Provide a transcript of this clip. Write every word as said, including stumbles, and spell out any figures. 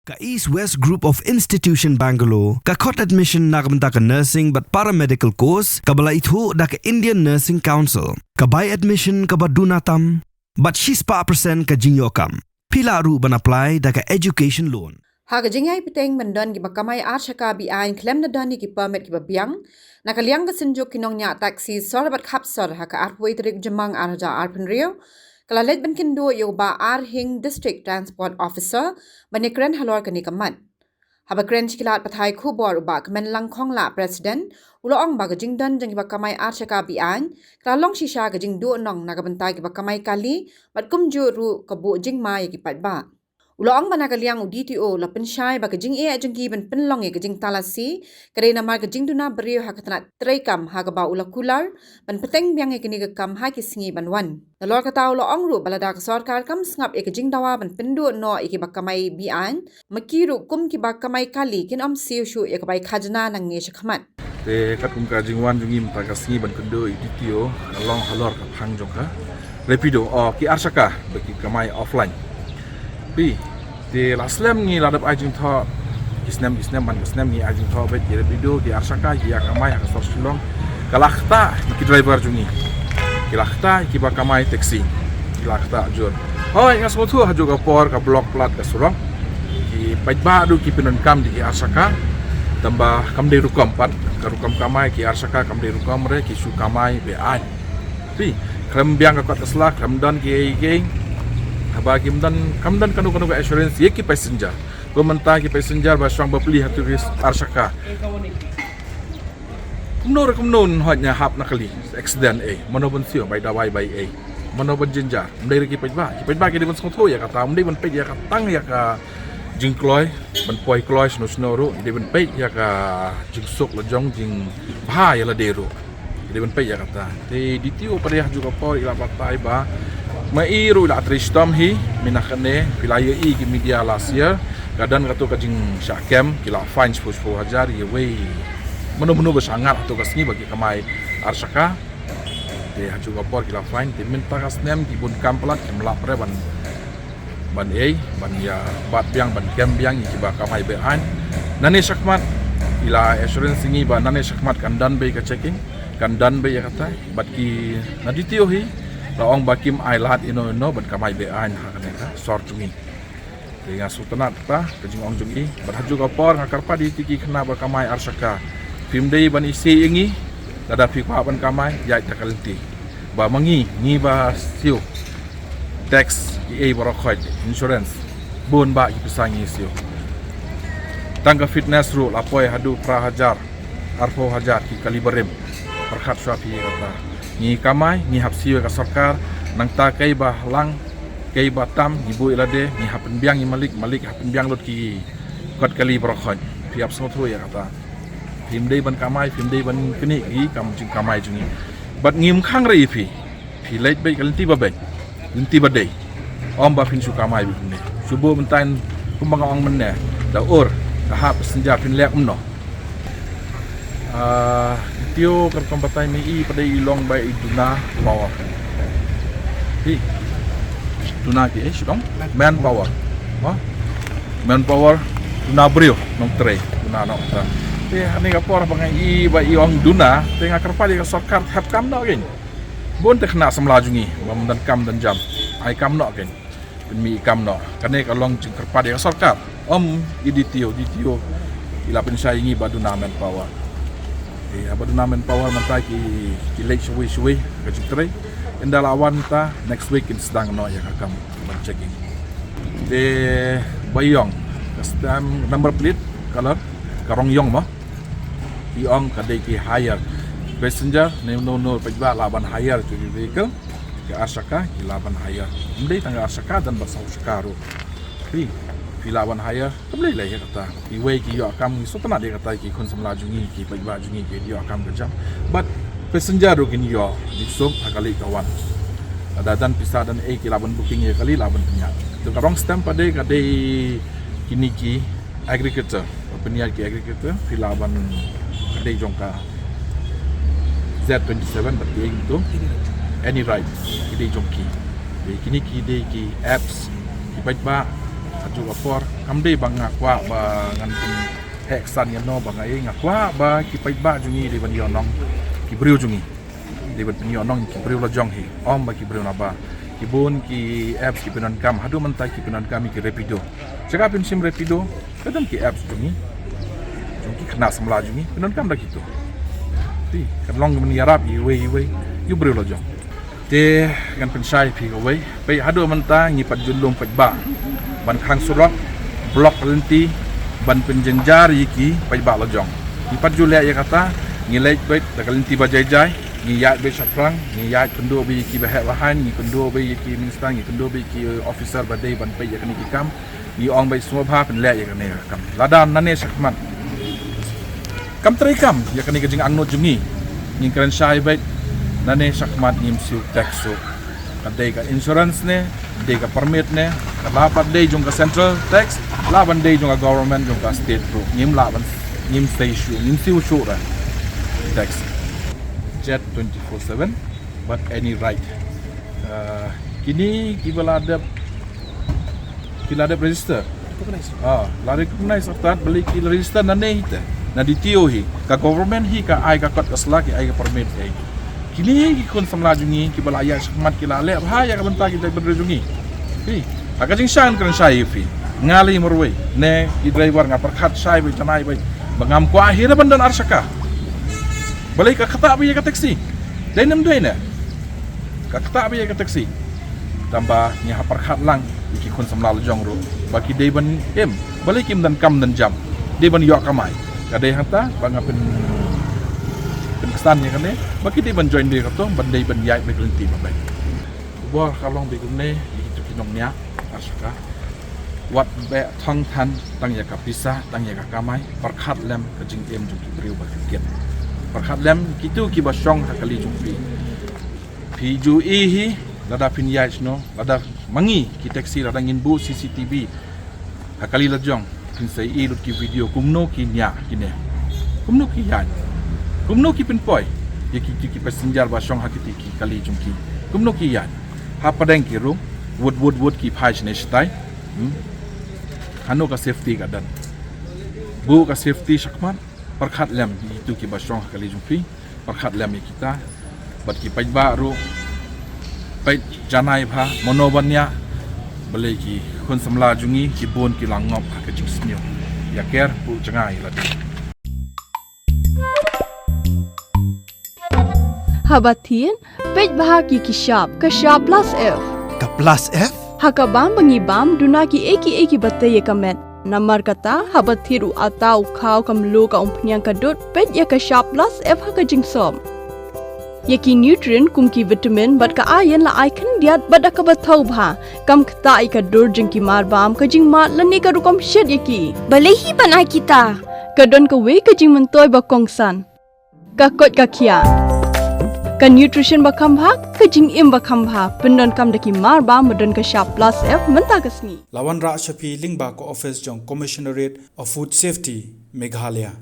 Ka East West Group of Institution Bangalore ka khot admission na ka bynta ka nursing bad paramedical course kaba la ithuh da ka Indian Nursing Council. Ka bai admission kaba duna tam bad shispah percent ka jingïoh kam. Phi lah ruh ban apply da ka education loan. Ha ka jingïai bteng ban don kiba kamai ar shaka be-aiñ khlem da don ïa ki permit kiba biang, na ka liang ka Synjuk ki nongñiah taxi sor bad khapsor ha ka arphew tarik Jymmang ar hajar arphew hynriew, ka la leit ban kynduh ïa u Bah R. Hing, District Transport Officer, ban ïakren halor kane ka mat. Haba kren sha ki lad pathai khubor u Bah Kmenlang Khonglah, President, u la ong ba ka jingdon jong kiba kamai ar shaka be-aiñ ka la long shisha ka jingduhnong na ka bynta kiba kamai kali, bad kumjuh ruh ka buh jingma ïa ki paidbah. U la ong ba na ka liang u D T O la pynshai ba ka jingeh jong ki ban pynlong ïa ka jingtalasi ka dei namar ka jingduna briew ha ka tnat treikam, ha kaba u la kular ban bteng biang ïa kane ka kam ha ki sngi ban wan. Nalor kata u la ong ruh ba lada ka sorkar kam sngap ïa ka jingdawa ban pynduh noh ïa kiba kamai be-aiñ, ma ki ruh kum kiba kamai kali kin ym siew shuh ïa ka bai khajna nangne shakhmat. Te katkum ka jingwan jong ngi mynta ka sngi ban kynduh ïa u D T O, ka long halor ka phang jong ka Rapido, o ki ar shaka ba ki kamai offline. Phi, te la slem ngi la dep ai jingthoh. Ki snem, ki snem, man ki snem ngi ai jingthoh bad ki Rapido, ki ar shaka, ki ïa kamai ha ka sor Shillong. Ka la ktah ïa ki driver jong ngi. Ki la ktah ïa kiba kamai taxi. Ki la ktah jur. Hooid, nga sngewthuh ha juk ka por ka block plat ka surok. Ki paidbah ruh ki pyndonkam da ki ar shaka. Tangba kam dei rukom pat, ka rukom kamai ki ar shaka kam dei rukom re, ki shu kamai be-aiñ. Phi, khlem biang ka kot ka sla, khlem don kiei kiei. Haba kim don, kam don kano kano ka assurance ïa ki passenger. Ko mynta ki passenger ba shong bapli ha tu ki ar shaka. Kumno re kumno hooid, nga hap na kali accident ei. Mano ban siew bai dawai bai ei. Mano ban jynjar. Ym dei re ki paidbah. Ki paidbah ki dei ban sngewthuh ïa kata, ym dei ban peit ïa ka tang ïa ka jingkloi, ban poi kloi shano shano ruh, ki dei ban peit ïa ka jingsuk la jong, jingbha ïa lade ruh. Ki dei ban peit ïa kata. Te D T O pat ha juk ka por i la batai ba ma i ruh i la trei shitom hi mynta kane, phi la ïohi ki media last year, ka don kato ka jingshah kem, ki la fine shiphew shiphew hajar ïa wei mano mano ba sha ngat hato ka sngi ba ki kamai ar shaka. Te ha juk ka por ki la fine, te mynta ka snem ki bun kam palat, kim lap re ban, ban ei, ban ïa bat biang, ban kem biang ïa kiba kamai be-aiñ. Nangne shakhmat i la assurance ïa ngi ba nangne shakhmat kan don beit ka checking, kan don beit ïa kata. Bad ki na D T O hi la ong ba kim ailad ïano ïano ban kamai be-aiñ ha kane ka sor jong ngi. Te nga sngewtynnat ta ka jingong jong i. Bad ha juk ka por nga kyrpad ïa ki khynnah ba kamai ar shaka, phim dei ban isih ïa ngi. Lada phi kwah ban kamai, ïaid da ka lynti. Ba ma ngi, ngi ba siew tax, kiei baroh khoit, insurance, bun bah ki pisa ngi siew. Tang ka fitness ruh la poi haduh phra hajar, arphew hajar, ki kali barim. Pyrkhat shuwa phi ïa kata. Ngi kamai, ngi hap siew ïa ka sorkar. Nangta kaei ba lang, kaei ba tam, ngi buh ïa lade, ngi hap pynbiang ïa malik, malik hap pynbiang lut ki kot kali baroh khoit. Phi hap sngewthuh ïa kata. Phim dei ban kamai, phim dei ban knieh ïa ki kam jingkamai jong ngi. Bad ngim khang re ïa phi. Phi leit beit ka lynti ba beit, lynti ba dei. Ym ba phin shu kamai beit ne. Shu buh mynta kumba nga ong mynne. Da ur, da hap passenger, phin leh kumno? Ah, D T O ka rukom batai ma i pat, i long ba i duna power. Hi. Duna ki, eh, shu dong? Manpower. Mo? Manpower, duna briew, nongtrei, duna nongtrei. Te ha kane ka por ba nga i ba i ong duna, te nga kyrpad ïa ka sorkar thep kam noh kein. Bun te khynnah samla jong ngi bym don kam don jam, ai kam noh kein. Pynmih kam noh. Kane ka long jingkyrpad ïa ka sorkar. Ym i D T O, D T O i la pynshai ïa ngi ba duna manpower. Te haba duna manpower mynta ki, ki leit shawei shawei ka jingtrei. Ynda la wan ta next week kin sdang noh ïa ka kam ban checking. Te ba ïong ka stamp number plate color ka rong ïong mo. I ong ka dei ki hire passenger ne no no, paidbah lah ban hire tu ki vehicle. Ki ar shaka ki lah ban hire. Ym dei tang ar shaka, don bad saw shaka ruh. Phi, phi lah ban hire. Kam lei lei ïa kata. Iwei ki ïoh kam, ngi sngewtynnat ïa kata, ki khun samla jong ngi, ki paidbah jong ngi ki ïoh kam ka jam. Bad passenger ruh kin ïoh jingsuk ha ka leit ka wan. Lada don pisa don ei, ki lah ban booking ïa kali, lah ban pynïaid. Te ka rong stamp pat dei, ka dei kine ki aggregator. Ba pynïaid ki aggregator, phi lah ban, ka dei jong ka Z twenty-seven bad ki ei to Any Ride, ki dei jong ki. Te kine ki dei ki apps, ki paidbah ha Jong ka por, kam dei ba nga kwah ba ngan pynheh ksan ïa no ba nga ei, nga kwah ba ki paidbah jong ngi dei ban ïoh nong ki briew jong ngi. Dei ban pynïoh nong ki briew la jong hi. Ym ba ki briew na ba. Ki bun ki apps ki pyndonkam, haduh mynta ki pyndonkam ïa ki Rapido. Sha ka pynshim Rapido, ka don ki apps jong ngi. Jong ki khynnah samla jong ngi, pyndonkam da kito. Te kan long ban ïarap iwei iwei, ïa u briew la jong. Te ngan pynshai phi kawei, peit haduh mynta ngi pat ju lum paidbah ban khang surok, block lynti, ban pynjynjar ïa ki paidbah la jong. Ngi pat ju leh ïa kata, ngi leit beit da ka lynti ba jai jai, ngi ïaid beit shaphrang, ngi ïaid kynduh beit ïa ki baheh bahaiñ, ngi kynduh beit ïa ki minister, ngi kynduh beit ïa ki officer ba dei ban peit ïa kane ki kam. Ngi ong beit sngewbha pynleh ïa kane ka kam. Lada nangne shakhmat kam treikam ïa kane ka jingangnud jong ngi, ngin kren shai beit, nangne shakhmat ngim siew tax shuh. Ka dei ka insurance ne, dei ka permit ne, ka lah ban dei jong ka central tax, lah ban dei jong ka government jong ka state ruh. Ngim lah ban, ngim sei shuh, ngim siew shuh ruh tax. Jet twenty-four seven, but any right. Ah, kine kiba la dep, ki la dep register. Recognize. Ah, la recognize artat, balei ki la register nangne hi te. Na D T O hi, ka government hi ka ai ka kot ka sla, ki ai ka permit ïa ki. Kine hi ki khun samla jong ngi kiba la ïaid shakhmat, ki la leh bha ïa ka bynta ki jaitbynriew jong ngi. Phi, ha ka jingshai ngan kren shai ïa phi. Nga lei marwei, ne ki driver nga pyrkhat shai beit, janai beit, ba ngam kwah hi ruh ban don ar shaka. Balei ka ktah beit ïa ka taxi. Dei ne ym dei ne? Ka ktah beit ïa ka taxi. Tangba ngi hap pyrkhat lang ïa ki khun samla la jong ruh ba ki dei ban im, balei kim donkam don jam, dei ban ïoh kamai. Ka dei hangta ba nga pyn, pynksan ïa kane ba ki dei ban join beit kato, ban dei ban ïaid beit lynti ba beit. Khubor ka long beit kumne ïa kito ki nongñiah ar shaka. Wat beh thong than tang ïa ka pisa, tang ïa ka kamai, pyrkhat lem ka jingim jong ki briew ba ki kit. Pyrkhat lem kito kiba shong ha kali jong phi. Phi ju i hi, lada phin ïaid shano, lada ma ngi ki taxi, lada ngin buh C C T V ha kali la jong, phin sa i lut ki video kumno ki ñiah kine. Kumno ki ïaid. Kumno ki pynpoi ïa ki, ki, ki passenger ba shong ha kiti ki kali jong ki. Kumno ki ïaid. Ha pdeng ki rung, wut, wut, wut ki phai shane shatai. Hmm? Hano ka safety ka don. Buh ka safety shakhmat, pyrkhat lem ïa kito kiba shong ha kali jong phi, pyrkhat lem ïa kita, bad ki paidbah ruh, peit janai bha, mano ban ñiah, balei ki khun samla jong ngi, ki bun ki la ngop ha ka jingsniew. Ïa ker, buh jngai lade. Haba thied, peit bha ki ki shap, ka shap plus F. Ka plus F? Ha ka bam ba ngi bam, duna ki ei ki ei kiba tei ïa ka met. Namar kata, haba thied u atta, u khaw, ka mluh, ka umphniang, ka dud, peit ïa ka shap plus F ha ka jingsop. Ïa ki nutrient kum ki vitamin bad ka iron la ai khyndiat bad da kaba thaw bha. Kam ktah ïa ka dur jong ki marbam, ka jingmad lane ka rukom shet ïa ki. Balei hi ban ai kita? Ka don kawei ka jingmyntoi ba kongsan. Ka koit ka khiah. Ka nutrition ba kham bha, ka jingim ba kham bha. Pyndonkam da ki marbam ba don ka shap plus F mynta ka sngi. La wanrah sha phi lyngba ka office jong Commissionerate of Food Safety, Meghalaya.